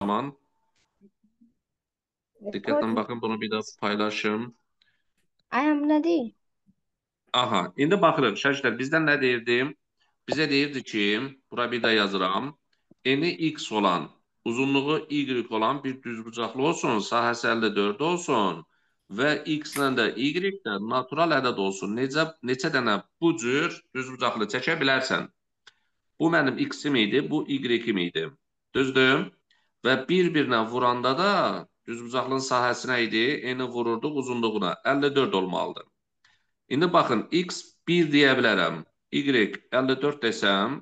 Zaman. Diqqətlə baxın, bunu bir də paylaşım. Ayam nə deyir? Aha, indi baxırıq. Şəşlər, bizdən nə deyirdi? Bizə deyirdi ki, bura bir də yazıram. Eni X olan, uzunluğu Y olan bir düzbucaqlı olsun, sahəsi 54 olsun və X-lə də Y də natural ədəd olsun. Neçə dənə bu cür düzbucaqlı çəkə bilərsən? Bu mənim X-im idi, bu Y-im idi. Düzdür? Və bir-birinə vuranda da düzbucaqlının sahəsi nə idi? Eni vururduq uzunluğuna. 54 olmalıdır. İndi baxın, X 1 deyə bilərəm. Y 54 desəm,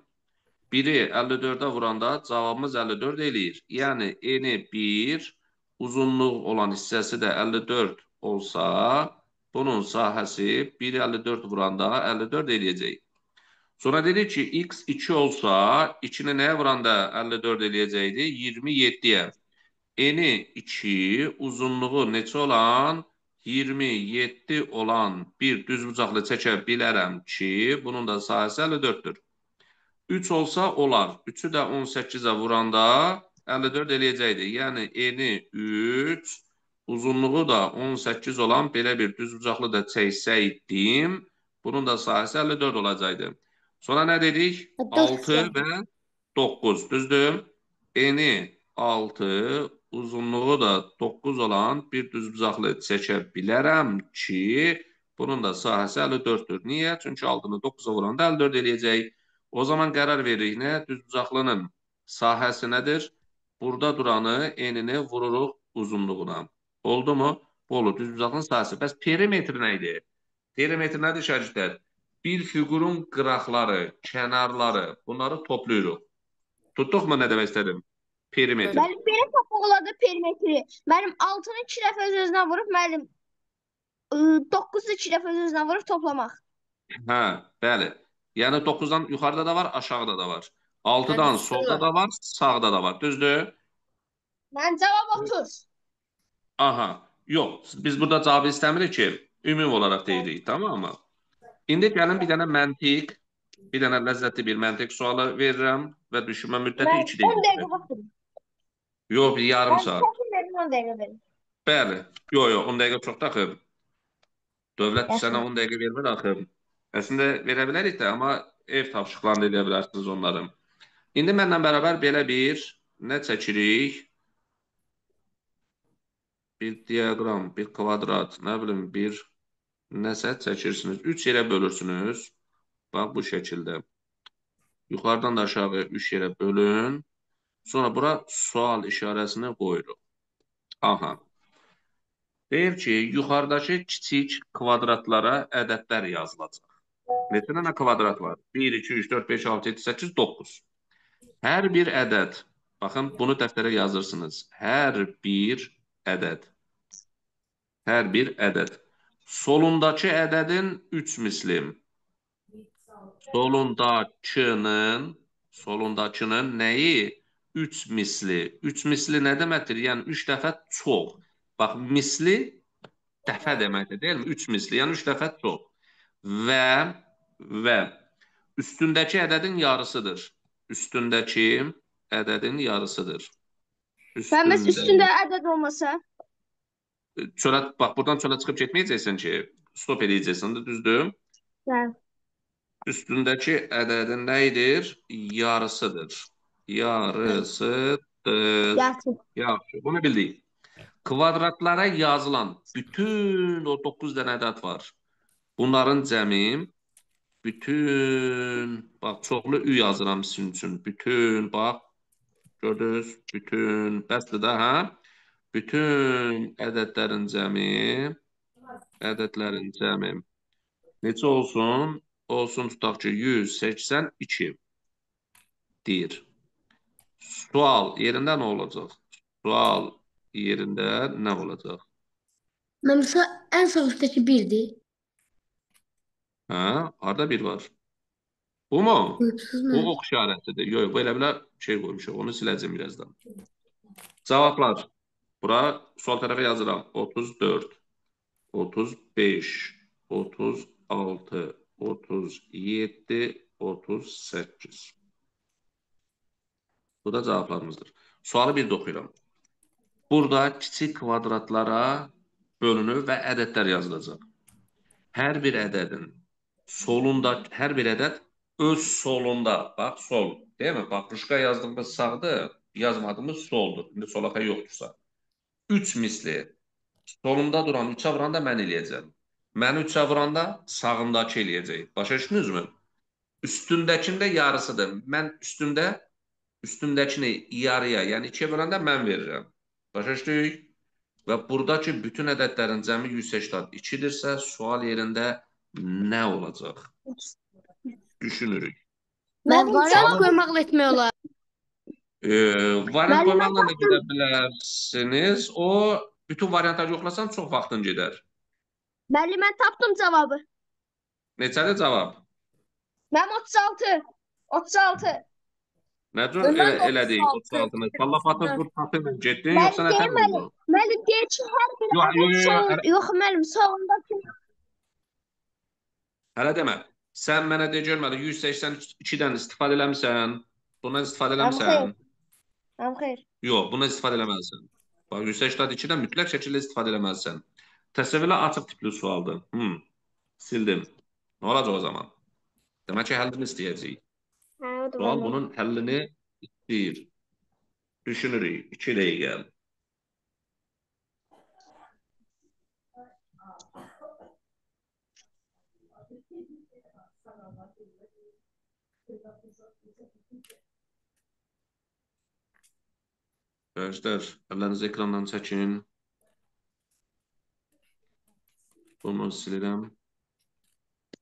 1-i 54-ə vuranda cavabımız 54 eləyir. Yəni, eni 1, uzunluq olan hissəsi də 54 olsa, bunun sahəsi 1-i 54 vuranda 54 eləyəcək. Sonra dedik ki, X 2 olsa, 2-ni nəyə vuranda 54 eləyəcəkdi? 27-yə. Eni 2, uzunluğu neçə olan? 27 olan bir düzbucaqlı çəkə bilərəm ki, bunun da sahəsi 54-dür. 3 olsa olar. 3-ü də 18-ə vuranda 54 eləyəcəkdi. Yəni, eni 3, uzunluğu da 18 olan belə bir düzbucaqlı da çəksəydim, bunun da sahəsi 54 olacaqdı. Sonra nə dedik? 6 və 9, düzdür? Eni 6, uzunluğu da 9 olan bir düzbucaqlı çəkə bilərəm ki, bunun da sahəsi 54-dür. Niyə? Çünki 6-nı 9-a vuranda 54 eləyəcək. O zaman qərar veririk nə? Düzbucaqlının sahəsi nədir? Burada duranı enini vururuq uzunluğuna. Oldu mu? Bu olur. Düzbucaqlının sahəsi. Bəs perimetr nə idi? Perimetr nədir şagirdlər? Bir fiqurun qıraqları, kənarları, bunları toplayırıq. Tutduq mu nə demək istədim? Perimetr. Mənim belə tapmaq olardı perimetri. Mənim 6-nı 2 dəfə öz-özünə vurub, mənim 9-u 2 dəfə öz-özünə vurub toplamaq. Hə, bəli. Yəni 9-dan yuxarıda da var, aşağıda da var. 6-dan solda da var, sağda da var. Düzdür? Mən cavab 30. Aha, yox. Biz burada cavabı istəmirik ki, ümumi olaraq deyirik, tamam mı? İndi gəlin bir dənə məntiq, bir dənə ləzzətli bir məntiq sualı verirəm və düşünmə müddəti 2 dəqiqə. 10 dəqiqə vaxt verin. Yox, bir yarım saat. Mən verin, 10 dəqiqə verin. Bəli. Yox, yox, 10 dəqiqə çox da axı. Dövlət sənə 10 dəqiqə vermir axı. Əslində verə bilərik də, amma ev tapşırıqlarını eləyə bilərsiniz onları. İndi mənlə bərabər belə bir nə çəkirik? Bir diaqram, bir kvadrat, nə bilim, bir nəsə çəkirsiniz. 3 yerə bölürsünüz. Bax, bu şəkildə. Yuxarıdan da aşağı 3 yerə bölün. Sonra bura sual işarəsini qoyuruq. Aha. Deyir ki, yuxarıdakı kiçik kvadratlara ədədlər yazılacaq. Neçə dənə kvadrat var? 1, 2, 3, 4, 5, 6, 7, 8, 9. Hər bir ədəd, baxın, bunu dəftərə yazırsınız. Hər bir ədəd. Hər bir ədəd. Solundakı ədədin 3 misli. Solundakının nəyi? 3 misli. 3 misli nə deməkdir? Yəni, 3 dəfə çox. Bax, misli dəfə deməkdir, deyilmi? 3 misli, yəni 3 dəfə çox. Və üstündəki ədədin yarısıdır. Üstündəki ədədin yarısıdır. Bəs üstündə ədəd olmasa? Çölə, bax, buradan çölə çıxıb getməyəcəksən ki, stop eləyəcəksən də, düzdür? Bəli. Üstündəki ədədin nə idir? Yarısıdır. Yarısıdır. Yaxşı. Yaxşı, bunu bildik. Kvadratlara yazılan bütün o 9 dənə ədəd var. Bunların cəmi bütün, bax, çoxlu ü yazıram sizin üçün. Bütün, bax, gördünüz, bütün, bəsdir də, hə? Bütün ədədlərin cəmi, neçə olsun? Olsun, tutaq ki, 182 deyir. Sual yerində nə olacaq? Sual yerində nə olacaq? Məmsə, ən sağ üstdəki 1-dir. Hə, harada 1 var? Bu mu? Qoyubsuz Bu ox işarəsidir. Yox, bu elə bilə şey qoymuşuq, onu siləcəm birazdan. Cavablar. Bura sol tərəfə yazıram. 34, 35, 36, 37, 38. Bu da cavablarımızdır. Sualı bir də oxuyuram. Burada kiçik kvadratlara bölünür və ədədlər yazılacaq. Hər bir ədədin solunda, hər bir ədəd öz solunda, bax sol, deyil mi? Bax, ruşka yazdığımız sağdır, yazmadığımız soldur. İndi solaxa yoxdursa. 3 misli solunda duran 3-ə vuranda mən eləyəcəm. Məni 3-ə vuranda sağındakı eləyəcək. Başa düşdünüzmü? Üstündəkinin də yarısıdır. Mən üstündəkini yarıya, yəni 2-yə böləndə mən verirəm. Başa düşdük? Və buradakı bütün ədədlərin cəmi 182-dirsə, sual yerində nə olacaq? Düşünürük. Mən variant qoymaqla etmək olar. Variant qoymaqla da gedə bilərsiniz. O, bütün variantları yoxlasan çox vaxtın gedər. Müəllim, mən tapdım cavabı. Neçədir cavab? Mənim 36. 36. Nə cür elə deyil, 36-nı? Sallapatı vur, tapı ilə getdin, yoxsa nə tər oldu? Müəllim, deyir ki, hər bir ədəd sol... Yox, müəllim, solundakı... Hələ demə, sən mənə de görmədi, 182-dən istifadə eləmirsən, bundan istifadə eləmirsən. Mənim xeyr. Yox, bundan istifadə eləməlisən. Bax, 182-dən mütləq şəkildə istifadə eləməlisən. Təsəvvürlə açıq tipli sualdır. Sildim. Nə olacaq o zaman? Demək ki, həllini istəyəcəyik. Sual bunun həllini istəyir. Düşünürük. 2 dəqiqə. Arkadaşlar, əllərinizi ekrandan çəkin. Bunu silirəm.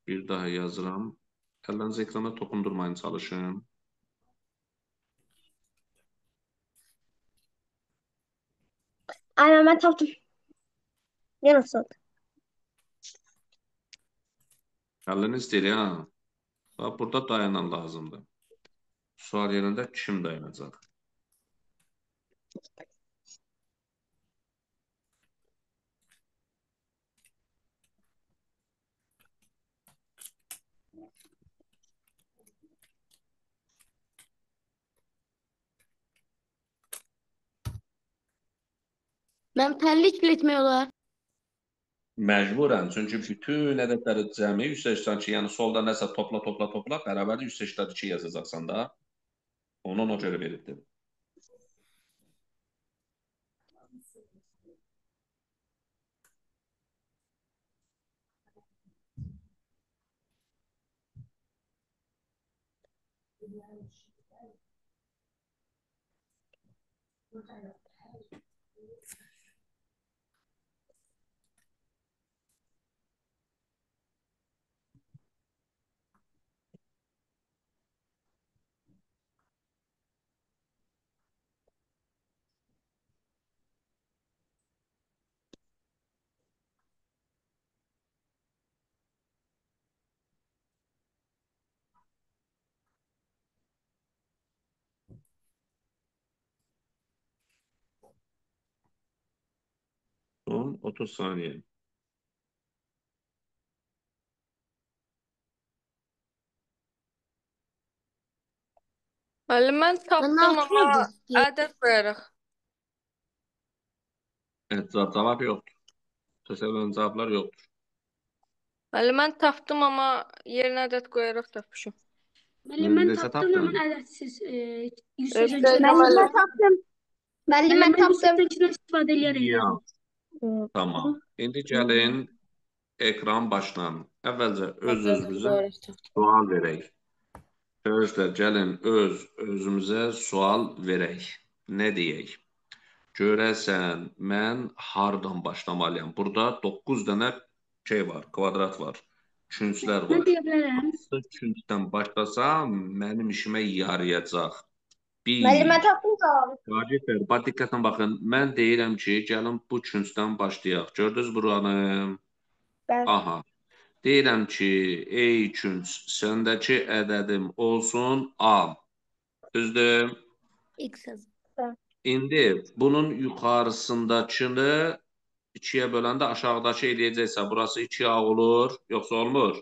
Bir daha yazıram. Əllərinizi ekrana toxundurmayın, çalışın. Aynen, mən tapdım. Yenə sordu. Həllini istəyir, ha. Bax, burada dayanan lazımdır. Sual yerində kim dayanacaq? Mən tənliklə etmək olar. Məcburən, çünki bütün ədədləri cəmi 182, yəni solda nəsə topla, topla, topla, bərabərdir 182 yazacaqsan da. Onu ona görə veribdir. Son 30 saniye. Müəllim, mən tapdım amma ədəd qoyarıq. Evet, cavab yoxdur. Təsəvvürün cavablar yoxdur. Müəllim, mən tapdım amma yerinə ədəd qoyaraq tapmışım. Müəllim, mən tapdım amma ədədsiz. Müəllim, mən tapdım. Müəllim, mən tapdım. İstifadə eləyərək. Tamam. İndi gəlin ekran başına. Əvvəlcə öz-özümüzə sual verək. Arkadaşlar, gəlin öz-özümüzə sual verək. Nə deyək? Görəsən, mən hardan başlamalıyam? Burada 9 dənə şey var, kvadrat var, künclər var. Mən deyə bilərəm. Hansı küncdən başlasam, mənim işimə yarayacaq. Müəllim, mən tapdım cavabı. Vacibdir. Bax, diqqətlə baxın. Mən deyirəm ki, gəlin bu küncdən başlayaq. Gördünüz buranı? Bəli. Aha. Deyirəm ki, ey künc, səndəki ədədim olsun A. Düzdür? X yazın. İndi bunun yuxarısındakını 2-yə böləndə aşağıdakı eləyəcəksə, burası 2A olur, yoxsa olmur?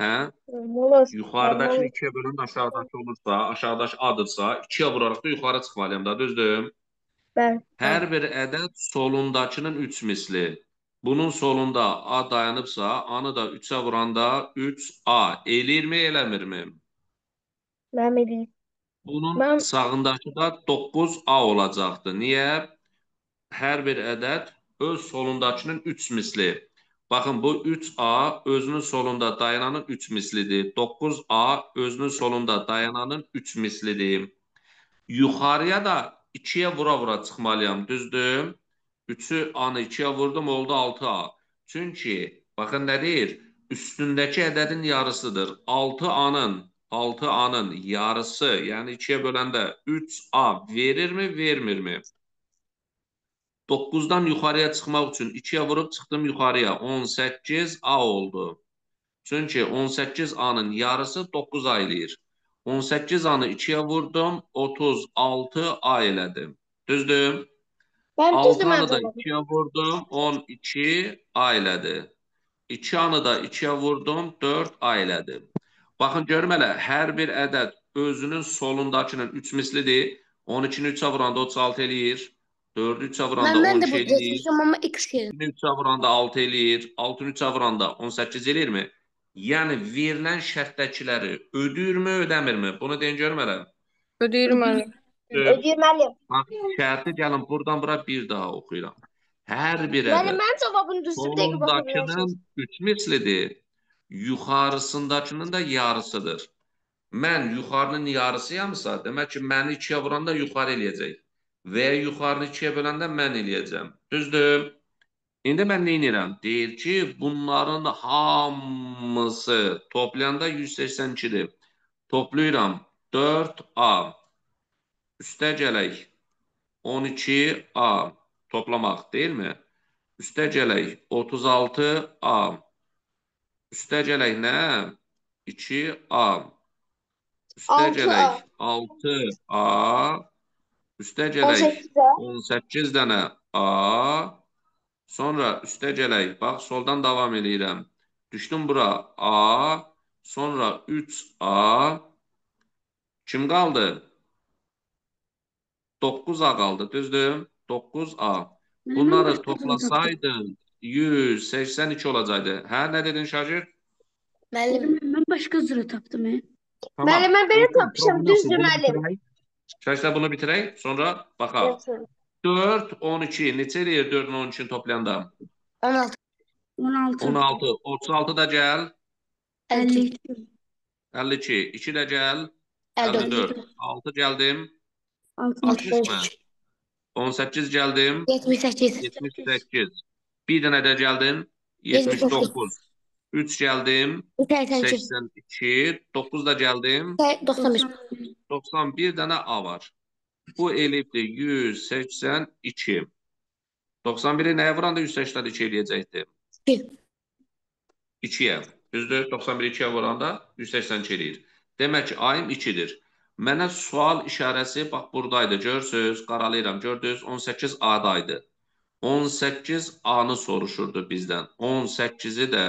Hə? Olur. Yuxarıdakını Olur. 2-yə böləndə aşağıdakı olursa, aşağıdakı A-dırsa, 2-yə vuraraq da yuxarı çıxmalıyam da, düzdür? Bəli. Hər bir ədəd solundakının 3 misli. Bunun solunda A dayanıbsa, A-nı da 3-ə vuranda 3A eləyirmi, eləmirmi? Mənim eləyir. Bunun Mən sağındakı da 9A olacaqdır. Niyə? Hər bir ədəd öz solundakının 3 misli. Baxın, bu 3A özünün solunda dayananın 3 mislidir. 9A özünün solunda dayananın 3 mislidir. Yuxarıya da 2-yə vura-vura çıxmalıyam, düzdür? 3-ü A-nı 2-yə vurdum, oldu 6A. Çünki, baxın nə deyir? Üstündəki ədədin yarısıdır. 6A-nın yarısı, yəni 2-yə böləndə 3A verirmi, vermirmi? 9-dan yuxarıya çıxmaq üçün 2-yə vurub çıxdım yuxarıya. 18A oldu. Çünki 18A-nın yarısı 9A eləyir. 18A-nı 2-yə vurdum, 36A elədim. Düzdür? Mənim düzdür 6-anı mənim da cavabım. 2-yə vurdum, 12A elədi. 2-anı da 2-yə vurdum, 4A elədi. Baxın, görüm hələ, hər bir ədəd özünün solundakının 3 mislidir. 12-ni 3-ə vuranda 36 eləyir. 4-ü 3-ə vuranda Mən də 12 bu eləyir. seçmişəm amma X yerinə. 2-ni 3-ə vuranda 6 eləyir. 6-nı 3-ə vuranda 18 eləyirmi? Yəni, verilən şərtdəkiləri ödəyirmi, ödəmirmi? Bunu deyin görüm hələ. Ödəyir müəllim. Ödəyir müəllim. Bax, şərti gəlin buradan bura bir daha oxuyuram. Hər bir Müəllim ədəd mənim cavabım düzdür. Bir dəqiqə baxa bilərsiniz. solundakının 3 mislidir, yuxarısındakının da yarısıdır. Mən yuxarının yarısıyamsa, demək ki, məni 2-yə vuranda yuxarı eləyəcək. Və ya yuxarını 2-yə böləndə mən eləyəcəm. Düzdür? İndi mən nə edirəm? Deyir ki, bunların hamısı toplayanda 182-dir. Toplayıram 4A. Üstə gələk 12A toplamaq, deyilmi? Üstə gələk 36A. Üstə gələk nə? 2A. Üstə 6A. gələk 6A. Üstə gələk 18A. 18 dənə A. Sonra üstə gələk. Bax, soldan davam eləyirəm. Düşdüm bura A. Sonra 3A. Kim qaldı? 9A qaldı, düzdür? 9A. Müəllim, mən Bunları başqa cür tapdım. toplasaydın 182 olacaqdı. Hə, nə dedin şagird? Müəllim, Dedim, mən başqa cürə tapdım. Tamam. Müəllim mən belə Olsun, tapmışam. problem yoxdur. Düzdür Bunu müəllim. bitirək. Şaşlar bunu bitirək, sonra baxaq. Evet. 4, 12. Neçə eləyir 4-ün 12-ni toplayanda? 16, 16, 16. 36 da gəl. 52, 52, 52. 2 də gəl. 54, 54. 6 gəldim. 60, 60 mı? 18 gəldim. 78, 78. Bir dənə də gəldim. 79. 3 gəldim. 82, 82. 9 da gəldim. 91. 91. 91 dənə A var. Bu elibdir 182. 91-i nəyə vuranda 182 eləyəcəkdi? 2. 2-yə. Düzdür? 91-i 2-yə vuranda 182 eləyir. Demək ki, ayım 2-dir. Mənə sual işarəsi bax buradaydı. Görürsüz, qaralayıram. Gördünüz, 18 A-daydı. 18 A-nı soruşurdu bizdən. 18-i də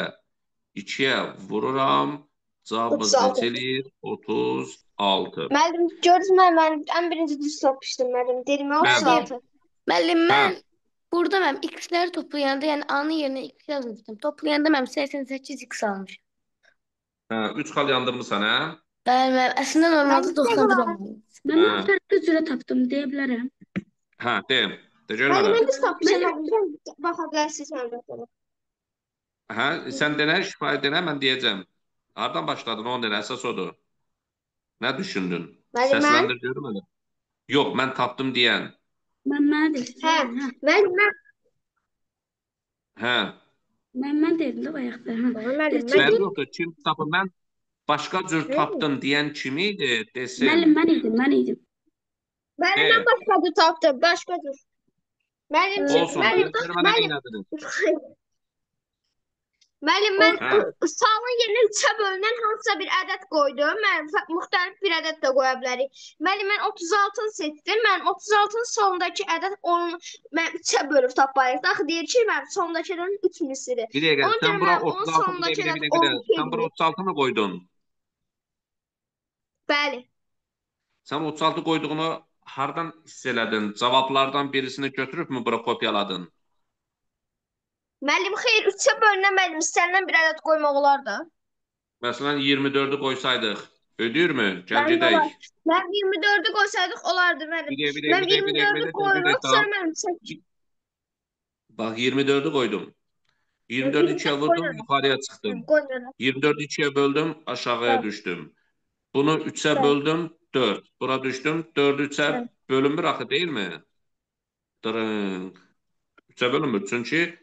2-yə vururam. Cavabımız 36. neçə eləyir? 36. Müəllim gördünüz mü mən ən birinci düz tapmışdım müəllim. Dedim ya, Bəli. 36. Müəllim, Hə. mən burada mən x-ləri toplayanda, yəni A-nın yerinə x yazmışdım. Toplayanda mən 88 x almışım. Hə, 3 xal yandırmısan, hə? Bəli, müəllim, əslində normalda Müəllim, bir dəqiqə 91 olar. olmalı. Mən Hə. fərqli cürə tapdım deyə bilərəm. Hə, deyim. De görüm Müəllim hələ. mən düz tapmışam. Müəllim, Müəllim baxa bilərsiniz mənim. Hə, sən denə, şifahi denə, mən deyəcəm. Hardan başladın, onu denə, əsas odur. Nə düşündün? Müəllim mən Səsləndir görüm hələ. Yox, mən tapdım deyən. mən mənə deyirsiniz. hə, Hə. müəllim mən Hə. Mən dedim də bayaq da. Hə. Müəllim mən Mən yoxdur, kim tapır? Mən başqa cür tapdım deyən kim idi? Desin. Müəllim mən idim, mən idim. Müəllim mən De. başqa cür tapdım, başqa cür. Müəllim Olsun. müəllim Görüm hələ müəllim neylədiniz. Müəllim, mən Hə. Salın yerinə 3-ə bölünən hansısa bir ədəd qoydum. Mən müxtəlif bir ədəd də qoya bilərik. Müəllim, mən 36-nı seçdim. Mən 36-nın sonundakı ədəd onun mən 3-ə bölüb tapmalıyıq. Axı deyir ki, mənim sondakı ədədin 3 mislidir. Bir dəqiqə, Ona sən görə bura mən onun 36, bir sonundakı dəqiqə, bir ədəd dəqiqə, bir dəqiqə. 12 Sən bura edir. 36 mı qoydun? Bəli. Sən 36 qoyduğunu hardan hiss elədin? Cavablardan birisini götürüb mü bura kopyaladın? Müəllim, xeyr, 3-ə bölünən müəllim istənilən bir ədəd qoymaq olar da. Məsələn, 24-ü qoysaydıq, ödəyirmi? Gəl Bəli, gedək. olar. Mən 24-ü qoysaydıq olardı müəllim. Bir dəqiqə, bir dəqiqə, Mən bir dəqiqə, bir dəqiqə, 24-ü bir dəqiqə, bir qoyuruq, dəqiqə. sonra mənim 8. Bax, 24-ü qoydum. 24-ü 2-yə 24 vurdum, qoyuruq. yuxarıya çıxdım. Qoyuruq. 24-ü 2-yə böldüm, aşağıya Bəli, düşdüm. Bunu 3-ə bəli, böldüm, 4. Bura düşdüm, 4-ü 3-ə bəli. bölünmür axı, deyilmi? Dırınq. 3-ə bölünmür. Çünki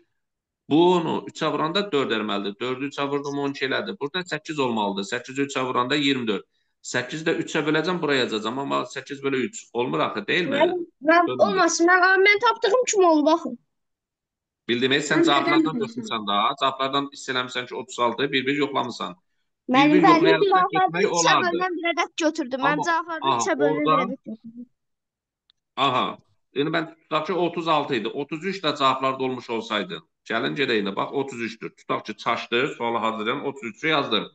bunu 3-ə vuranda 4 eləməlidir. 4-ü 3-ə vurdum, 12 elədi. Burada 8 olmalıdır. 8-i 3-ə vuranda 24. 8-i də 3-ə böləcəm, bura yazacağam. Amma 8 bölü 3 olmur axı, deyilmi? Müəllim, mən Bölünmür. olmasın. Mən tapdığım kimi oldu, baxın. Bildim, sən Mən rəqəm cavablardan bilmirəm. götürmüsən daha. Cavablardan hiss eləmirsən ki, 36, bir-bir yoxlamısan. Müəllim, Bir-bir bəli, yoxlayaraq da cavablarda getmək 3-ə olardı. bölünən bir ədəd götürdüm. Mən Amma cavablarda aha, 3-ə bölünən bir orada ədəd götürdüm. aha. İndi mən tutaq ki, 36 idi. 33 də cavablarda olmuş olsaydı. Gəlin gedək indi. Bax, 33-dür. Tutaq ki, çaşdı. Sualı hazırlayın. 33-ü yazdım.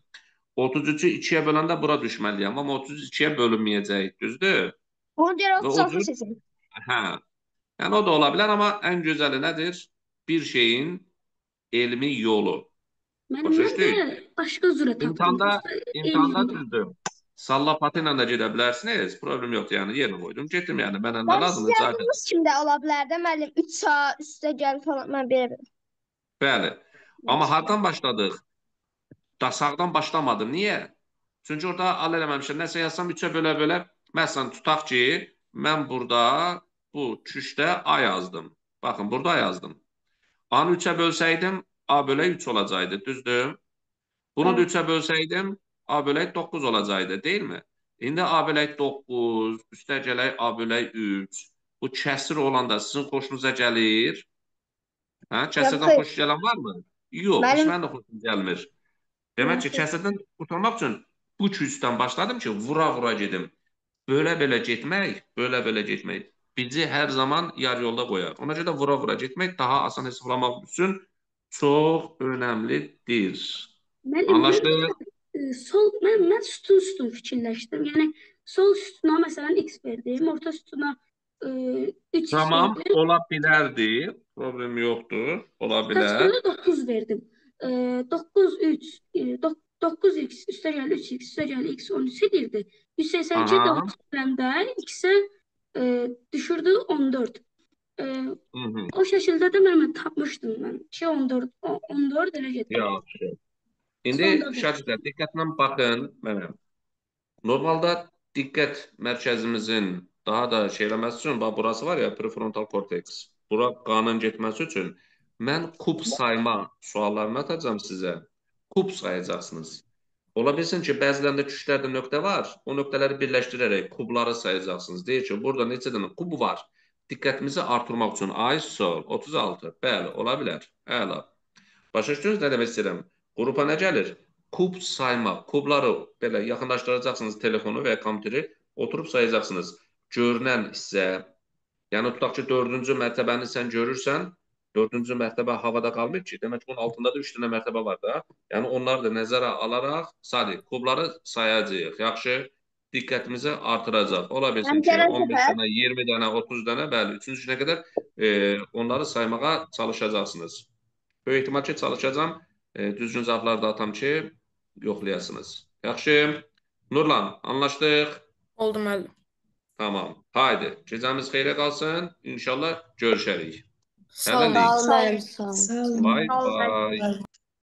33-ü 2-yə böləndə bura düşməliyəm. Amma 32-yə bölünməyəcək. Düzdür? Ona görə Və 36 33 seçim. hə. Yəni o da ola bilər, amma ən gözəli nədir? Bir şeyin elmi yolu. Müəllim, Başa mən düşdük? də başqa cürə tapdım. İmtahanda, Prosta eyni imtahanda yolla. düzdür. Salla patı ilə də gedə bilərsiniz. Problem yoxdur. Yəni yerinə qoydum, getdim yəni. Mənə nə Mən siz lazımdır? Zaten. yazdığınız kimi də ola bilər də müəllim 3 A üstə gəl falan mən belə bilirəm. Bəli. Amma hardan başladıq? Da sağdan başlamadım. Niyə? Çünki orada al eləməmişəm. Nəsə yazsam 3-ə bölə-bölə. Məsələn, tutaq ki, mən burada bu küşdə A yazdım. Baxın, burada A yazdım. A-nı 3-ə bölsəydim, A bölək 3 olacaqdı. Düzdür? Bunu da Bəli. 3-ə bölsəydim, A bölək 9 olacaqdı, deyilmi? İndi A bölək 9, üstə gələk A bölək 3. Bu kəsir olanda sizin xoşunuza gəlir? Hə? Yox, Kəsirdən xeyr. xoş gələn varmı? Yox, heç Müəllim, mənim də xoşum gəlmir. Demək ki, yox, xeyr. kəsirdən qurtarmaq üçün bu küsdən başladım ki, vura-vura gedim. Belə-belə getmək, belə-belə getmək bizi hər zaman yarı yolda qoyar. Ona görə də vura-vura getmək daha asan hesablamaq üçün çox önəmlidir. Müəllim, mən Anlaşdıq? Sol mən sütun sütun fikirləşdim. Yəni sol sütuna məsələn x verdim, orta sütuna 3x Tamam, verdim, ola bilərdi. Problem yoxdur. Ola orta bilər. sütuna 9 verdim. 9 3 9x üstə gəl 3x üstə gəl x 13 edirdi. 182 Aha. 9 verəndə x-ə düşürdü 14. E, Hı -hı. O şəkildə də mən tapmışdım mən. Ki 14 14 elə getdi. Yaxşı. İndi 14. şagirdlər diqqətlə baxın mənə. Normalda diqqət mərkəzimizin daha da şey eləməsi üçün, bax burası var ya prefrontal korteks. Bura qanın getməsi üçün mən kub sayma suallarını atacağam sizə. Kub sayacaqsınız. Ola bilsin ki, bəzilərində küşlərdə nöqtə var. O nöqtələri birləşdirərək kubları sayacaqsınız. Deyir ki, burada neçə dənə kub var? Diqqətimizi artırmaq üçün ay sol 36. Bəli, ola bilər. Əla. Başa düşdünüz nə demək istəyirəm? Qrupa nə gəlir? Kub sayma. Kubları belə yaxınlaşdıracaqsınız telefonu və ya kompüteri, oturub sayacaqsınız. Görünən hissə, yəni tutaq ki, 4-cü mərtəbəni sən görürsən, 4-cü mərtəbə havada qalmır ki, demək ki, bunun altında da 3 dənə mərtəbə var da. Yəni onları da nəzərə alaraq sadiq kubları sayacağıq. Yaxşı, diqqətimizi artıracaq. Ola bilsin Mən ki, gələn 15 səfər dənə, 20 dənə, 30 dənə, bəli, 3-cü günə qədər onları saymağa çalışacaqsınız. Böyük ehtimal ki, çalışacağam. Düzgün cavabları da atam ki, yoxlayasınız. Yaxşı. Nurlan, anlaşdıq? Oldu müəllim. Tamam. Haydi. Gecəmiz xeyrə qalsın. İnşallah görüşərik. Sağ olun. Hələlik. Sağ olun müəllim, sağ olun. Sağ olun. Bay Sağ olun müəllim. bay.